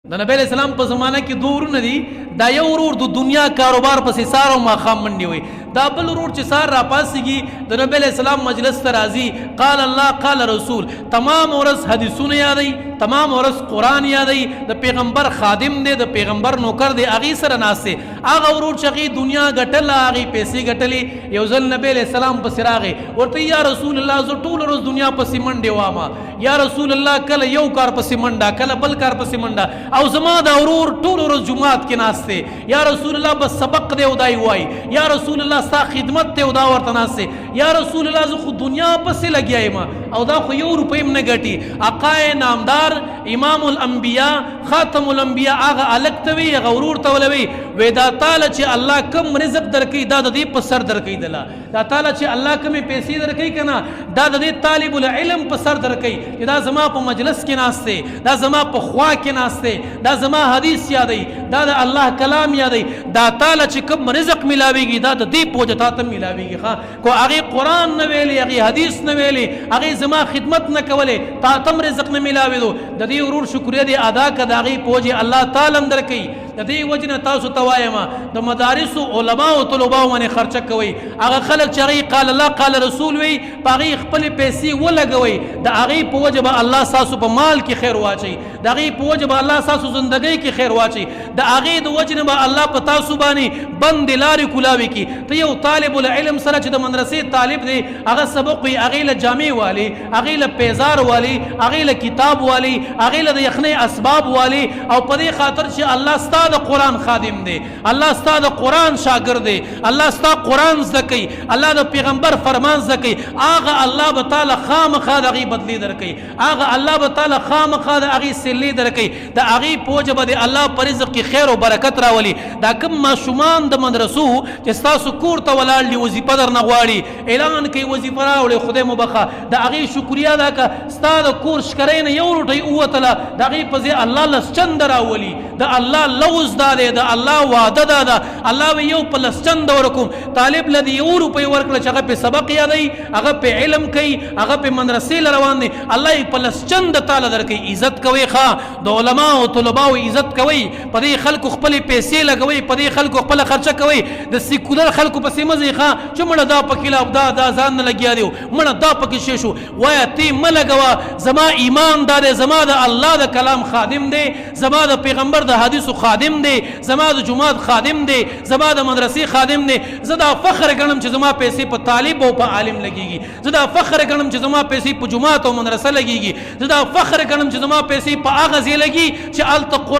د نبی علیہ السلام په زمانہ کې دوه ورونه دي. دا یو ورور د دنیا کاروبار پسې سار او ماښام منډې وي. دا بل ورور چې سار را پاسېږي، د نبی علیہ السلام مجلس ته راځي، قال الله قال رسول، تمام ورځ حدیثونه یادوي، تمام ورځ قرآن یادوي، د پیغمبر خادم دی، د پیغمبر نوکر دی، هغې سره ناست دی. هغه ورور چې هغې دنیا ګټله، هغې پیسې ګټلې، یو ځل نبی علیہ السلام پسې راغی، ورته یا رسول الله، زه ټوله ورځ دنیا پسې منډې وامه. یا رسول الله، کله یو کار پسې منډه، کله بل کار پسې منډه، او زما دا ورور ټول ورځ جومات کې ناست دی. یا رسول الله، بس سبق دی او دای وای. یا رسول الله، ستا خدمت دی او دا ورته ناست دی. یا رسول الله، زه خو دنیا پسې لګیا یم او دا خو یو روپۍ هم نه ګټي. آقای نامدار، امام الانبیاء، خاتم الانبیاء، هغه هلک ته وی، هغه ورور ته ولوي وی، دا تاله چې الله کم رزق درکوي، دا د دې په سر درکوي. دله دا تاله چې الله کومې پیسې درکوي که نه، دا د دې طالب العلم په سر درکوي چې دا زما په مجلس کې ناست دی، دا زما په خوا کې ناست دی، دا زما حدیث یادوي، دا د الله کلام یادوي. دا تاله چې کوم رزق ملاویږي، دا د دې په وجه تا ته ملاویږي. ښه، کو هغې قرآن نه ویلې، هغې حدیث نه ویلې، هغې زما خدمت نه کولې، تا ته هم رزق نه ملاوېدو. د دې ورور شکریه دې ادا کړه، د هغې په وجې الله تعالی هم درکوي. د دې وجې نه تاسو ته وایم، د مدارسو علما او طلباو باندې خرچه کوئ. هغه خلک چې هغوی قال الله قال رسول وي، په هغې خپلې پیسې ولګوئ. د هغې په وجه به الله ستاسو په مال کې خیر واچوي، د هغې په وجه به الله ستاسو زندګۍ کې خیر واچوي، د هغې د وجې نه به الله په تاسو باندې بندې لارې کولاوي کړي. ته یو طالب العلم سره چې د مدرسې طالب دی، هغه سبق وي، هغې له جامې والي، هغې له پیزار والي، هغې له کتاب والي، هغې له د یخنۍ اسباب والي، او په دې خاطر چې الله ستا د قرآن خادم دی، الله ستا د قرآن شاګرد دی، الله ستا قرآن زده کوي، الله د پیغمبر فرمان زده کوي، هغه الله به تاله خامخا د هغې بدلې درکوي، هغه الله به تاله خامخا د هغې سلې درکوي. د هغې په وجه به د الله په رزق کې خیر او برکت راولي. دا کوم ماشومان د مدرسو چې ستاسو کور ته ولاړ دي، وظیفه درنه غواړي، اعلان کوي وظیفه راوړي، خدای مو بخښه، د هغې شکریه ادا کړه. ستا د کور شکرۍ نه یو روټۍ ووتله، د هغې په ځای الله لس چنده راولي. د الله لوز دا دی، د الله وعده دا ده. الله وی یو په لس چنده ورکوم. طالب له دې یو روپۍ ورکړه چې هغه پې سبق یادوي، هغه پې علم کوي، هغه پې مدرسې له روان دی، الله یې په لس چنده تاله درکوي. عزت کوئ، ښه، د علما او طلباو عزت کوئ، په دې خلکو خپلې پیسې لګوئ، په دې خلکو خپله خرچه کوئ. د سیکولر خلکو پسې مه ځئ، ښه، چې مړه دا پکې لا دا ځان نه لګیا دی، مړه دا پکې شی شو، وایه تی مه لګوه. زما ایمان دا دی، زما د الله د کلام خادم دی، زما د پیغمبر د حدیثو خادم دی، زما د جومات خادم دی، زما د مدرسې خادم دی. زه دا فخر ګڼم چې زما پیسې په طالب او په عالم لګیږي. زه دا فخر ګڼم چې زما پیسې په جومات او مدرسه لګیږي. زه دا فخر ګڼم چې زما پیسې په هغه ځای لګي چې هلته